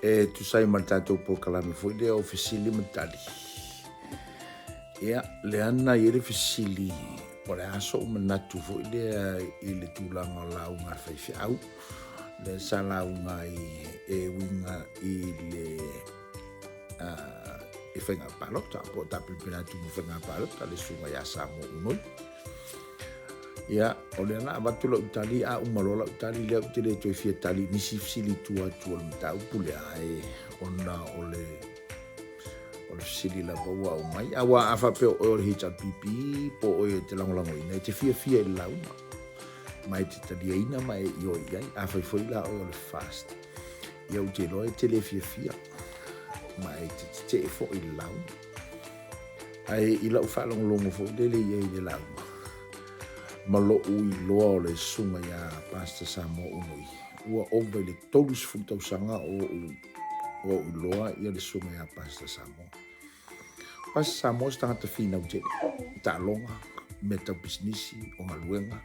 E tusa ai ma le tatou polokalame foi lea o fesili ma tali. Ia, lea na i ai le fesili po o le a so'u manatu foi lea i le tulaga o lauga a le faifeau, lea sa lauga ai e uiga i le i faiga palota po o tapenapena atu mo faiga palota le susuga ia Samoa Unoi. Ia, o lea na avatu lau tali, a uma loa lau tali lea ou te le toe fia tali i nisi fesili i tua atu o le mataupu lea, ae ona o le o le fesili lava ua aumai. Aua a faapea o oe o le HRPP po o oe e te lagolagoina, e te fiafia i le lauga, ma e te taliaina ma e ioe i ai. Afai foi la oe o le FAST, ia ou te iloa e te le fiafia, ma e te tetee foi i le lauga. Ae i lau faalogologo foi lele i ai i le lauga, ma lo'u iloa o le susuga ia Pastor Samoa Unui, ua ova i le 30 tausaga o ou o ou iloa ia le susuga ia Pastor Samoa. Pastor Samoa o se tagata finau tele, taaloga, mea tau pisinisi, o galuega,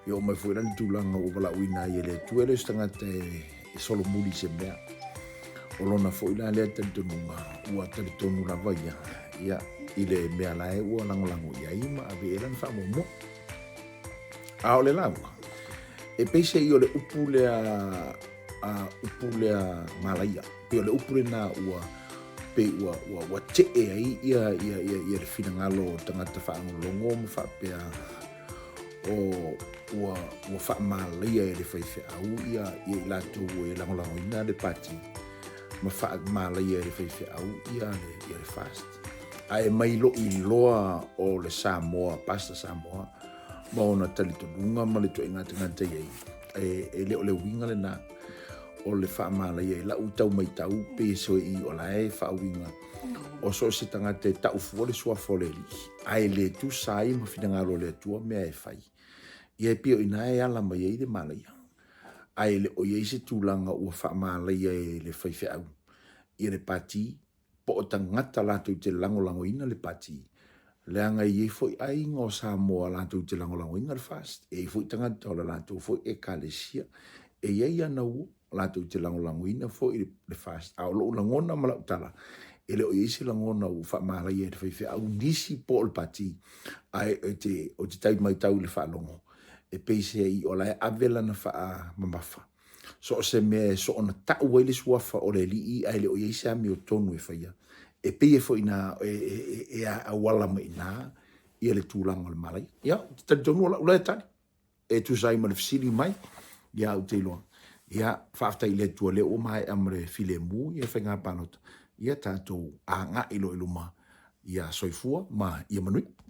E oo mai foi la le tulaga ua valaauina ai e le Atua, e le o se tagata e solomuli i se mea. O lona foi la lea talitonuga, ua talitonu lava ia, ia, i le mea la e ua lagolago i ai ma ave i ai lana faamuamua. A o le lauga, e peiseai o le upu lea, a upu lea malaia, pei o le upu lena ua pei ua, ua, ua tee ai ia, ia, ia, ia le finagalo o tagata faalogologo ma faapea, o ua, ua faamalaia e le faifeau ia, ia i latou e lagolagoina le pati ma faamalaia e le faifeau ia le, ia le FAST. Ae mai lou iloa o le Samoa, Pastor Samoa, ma ona talitonuga ma le ituaiga tagata i ai, e, e le o le uiga lena o le faamalaia i lau tau maitau pei e soe i o la e faauiga o so o se tagata e tau fua le suafa o le Alii, ae le tusa ai ma finagalo o le Atua mea e fai. Ia e pei o i ina e ala mai ai le malaia. Ae le o i ai se tulaga ua faamalaia e le faifeau ia le pati po o tagata latou te lagolagoina le pati, leaga e i ai foi aiga o Samoa latou te lagolagoina le FAST, e i ai foi tagata o le latou foi Ekalesia, e i ai ana uo. latou te lagolagoina foi le FAST. A o lou lagona ma lau tala, e le o i ai se lagona ua faamalaia e le faifeau nisi po o le pati, ae ou te, ou te tau matau i le faalogo, e peiseai o la e ave lana faamamafa. So o se mea e soona tau ai le suafa o le Alii ae le o i ai se amiotonu e faia, e pei e foi ina e, e, e, e auala mai i ina ia le tulaga o le malaia. Ia, ou te talitonu o lau lea tali. E tusa ai ma le fesili mai, ia ou te iloa. Ia, faafetai i le Atua lea ua maea ma le filemu ia faiga palota. Ia tatou agai loa i luma. Ia soifua ma ia manuia.